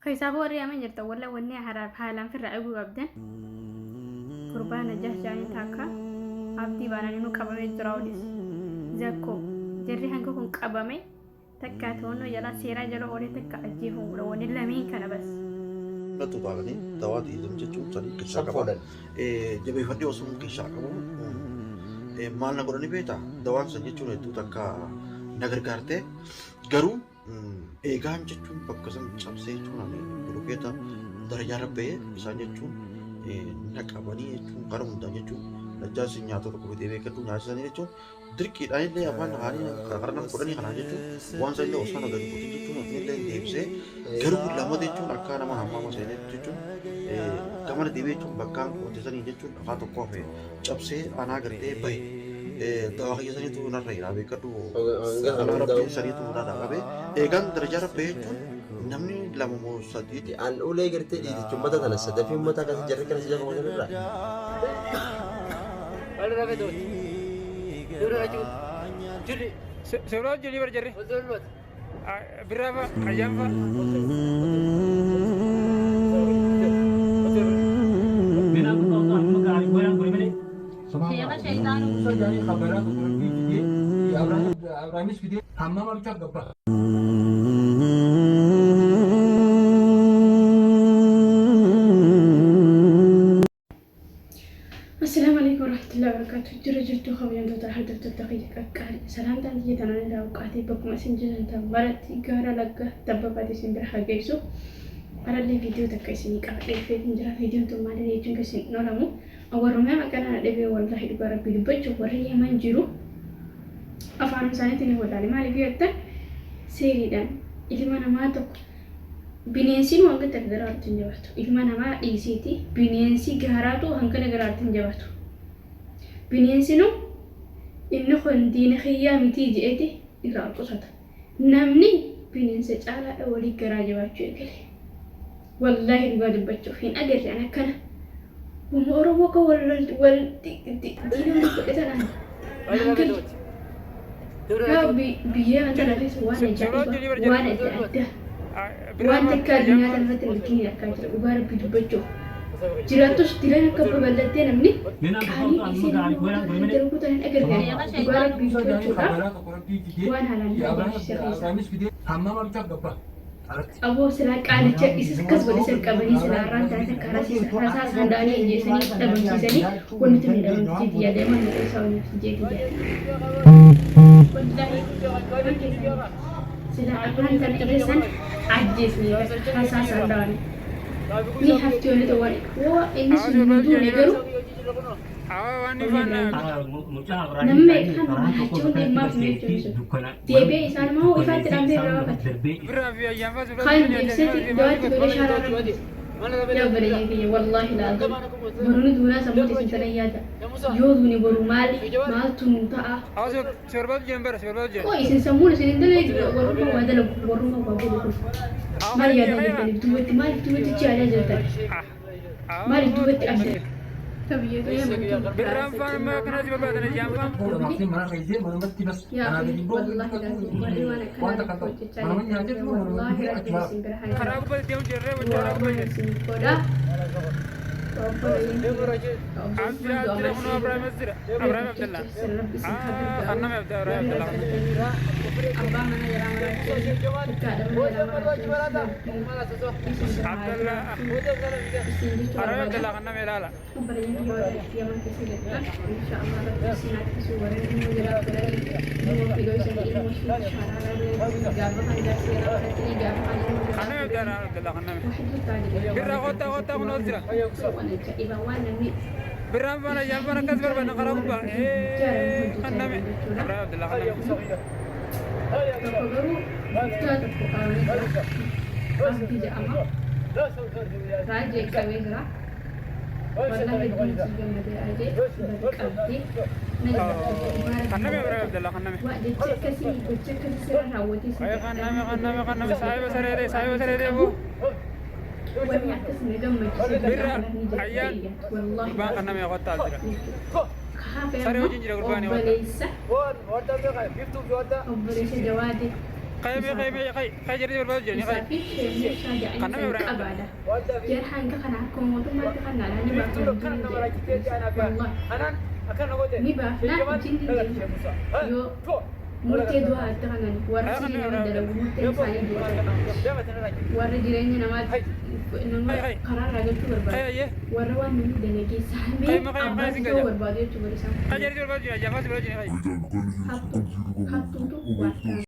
Keessaafuu warri yaman jirtan walla wanni haraaf haalaan firraa eeguu qabdan gurbaa najjaash jaaniin taakka abdii baanaan inuu qabamee jira olis zakkoo jarri hanga kun qabame takka to'annoo jalaa seeraa jala oolee takka ajjeefamuudha wanni lameen kana bas. Natti utaalanii dawaa dhiisan jechuun sanii keessaa qaba. Jabeeffadhee osoo keessaa qabu maal na godhanii beektaa? Dawaan san jechuun hedduu takka na gargaarte garuu Eegaan jechuun bakka san cabsee jechuun ani bulukeeta darajaa irra ba'ee isaan jechuun na qabanii jechuun karaa hundaan jechuun lajjaa isin nyaata tokko fidee beekadhu nyaachisanii jechuun dirqiidhaan illee afaan haanii karaa nama kudhanii kanaa jechuun waan san illee osoo na gadi kutin jechuun ani illee deebisee garuu lama jechuun akka nama hammaama seenee jechuun gamana deebi'ee jechuun bakkaan qote sanii jechuun dhakaa tokko hafe cabsee anaa gartee bahe dawaa kiyya saniitu narra jira beekadhu kanaa rabbiin saniitu narraa qabe eegaan darajaa rabbi jechuun namni lama moo sadii An ulee gartee dhiiticha ummata tana sadafii ummata akkasii jarri kana si jala qaban irraa. Suuraa hojii bar jarri. Birraa fa'a, ayyaan fa'a. Assalaamu alaikum warahmatullahi wabarakatuh. Jira jirtu kabajamtoota hordoftoota kiyya qaqqaali. Salaamtaan tiyya tanaan irraa buqqaatee bakkuma isin jirtan tan maratti gaara lagga tabba baate isin bira haa geessu. Harallee viidiyoo takka isinii qabadhee dhufeetiin jira. Viidiyoon tun maali jechuun keessan hin oolamu. Warrumaa maqaa na dhibee wallaahi dhugaa rabbii dubbachuuf warri Yaman jiru afaanuma isaaniitiin ni wallaale. Maaliif yoo jettan seeriidhaan ilma namaa tokko Bineensiinuu hanga takka garaa walitti hin jabaatu. Ilma namaa dhiisiiti bineensi gaaraatu hangana garaa walitti hin jabaatu. Bineensinuu inni kun diina kiyyaa mitii je'eeti irraa ol qusata. Namni bineensa caalaadha walii garaa jabaachuu eegale. Wallaahi dhugaa dubbachuuf hin agarre an akkana. Wama Oromoo akka wal wal diina walii godhe tanaan naan galu. Yaa biyya tana keessa waan ajaa'ibaa waan adda addaa waan takka addunyaa tana irratti hin arginiin argaa jira dhugaa rabbii dubbachuuf. Jiraattus dilan akka babal'attee namni qaanii dhiisee namni waan kana dalaguu tana hin agarre dhugaa rabbii dubbachuudhaaf waan haalaan nama ajaa'ibsiise keessaa. Aboo silaa qaalicha isas akkas godhe san qabanii silaa arraan tana takka rasaasa da'anii ajjeesanii dhabamsiisanii wanni tun hin dhabamti jeeti yaada imaan maqaa isaa waliin jeeti yaada. Wallaahi waan keessan silaa arraan tana isa san ajjeesanii rasaasaan da'anii ni hafti wanni ta'u waan woo inni sun hin duune garuu Namni meeqa kan achuun dhimmaaf jechuun sun. Deebi'ee isaan immoo ifaatti dhaamtee irraa baafate. Kan deebisee dawaatti godhee shaaraa irra buuse. Yaa obboleeyyan kiyya wallaahi laaziim boru ni duunaa sammuu teessan tana yaada. Yoo duune boru maali maaltu nuu ta'a? Qoy isin sammuun isin hin dalaydu warrummaa waa dalagu warrummaa waa godhu kun maal yaadaa jirtaniif duubatti maaliif duubatti yaadaa jirtan? Maaliif duubatti abdan? Birraan faan amma akkanaa si barbaadan ayyaan faan. Karaa gubbaa deemu jirree wajjin karaa gubbaa jirre. Abdira Abdira kunoo Abrahaam as jira. Abrahaam Abdallah. Kanname Abrahaam Abdallah. Abbaa mana jalaa maraachuu, haadha mana jalaa maraachuu, Abdallah. isin jechuu Abrahaam barbaada. Abdallah kanname ilaala. Obboleeyyan kiyya warra Yaman keessa jirtan insha Allah rabbi isin haa tiksu warra ilmoo jalaa godhanii ilmoo fidoo isanii ilmoo ishii shaaraa irra gaafa kan jaarsa jalaa fudhatanii gaafa kan ilmoo jalaa Kanname fuudhanii Abdallah Abdallah kanname. waa hedduu ta'aa jira Birraa kottaa kottaa kunoo as jira. waan ajaa'ibaa waan namni Birraan faana ayyaan faana akkas barbaadan karaa gubbaa. Kanname. Abrahaam Abdallah kanname. Tokko garuu guddaa tokko qabamee jira. Abdii jedhama. Raajee qabee jira. Wallahi hedduun isin gammadee raajee baga qabdee. Na jaalladha. Kanname Abrahaam Abdallah kanname. Waa jecha akkasii gocha akkasii sirra raawwatee si Ay kanname kanname kanname saahiba sareedee saahiba sareedee boo. Wanni akkas na gammachiise Birraa ni jira. ayyaan Wallahi. gurbaan kanname kottaa as jira. Kaafee Saree amma wajjin jira gurbaan obboleessa obboleessa Jawaadee. Isaa fi sheemuusaa jedhanii san qabaadha. Jara hanga kana akkuma mootummaatti kan naadhaa ni baafna ni baafna jinni yoo murtee du'aa itti kanan warra sirrii nama dalagu murteen isaanii du'a warra jireenya namaa nama karaarraa galchuu barbaadu warra waan namni dalagee saamee abbaa ta'uu barbaadu jechuudha isaan hattuutu waan.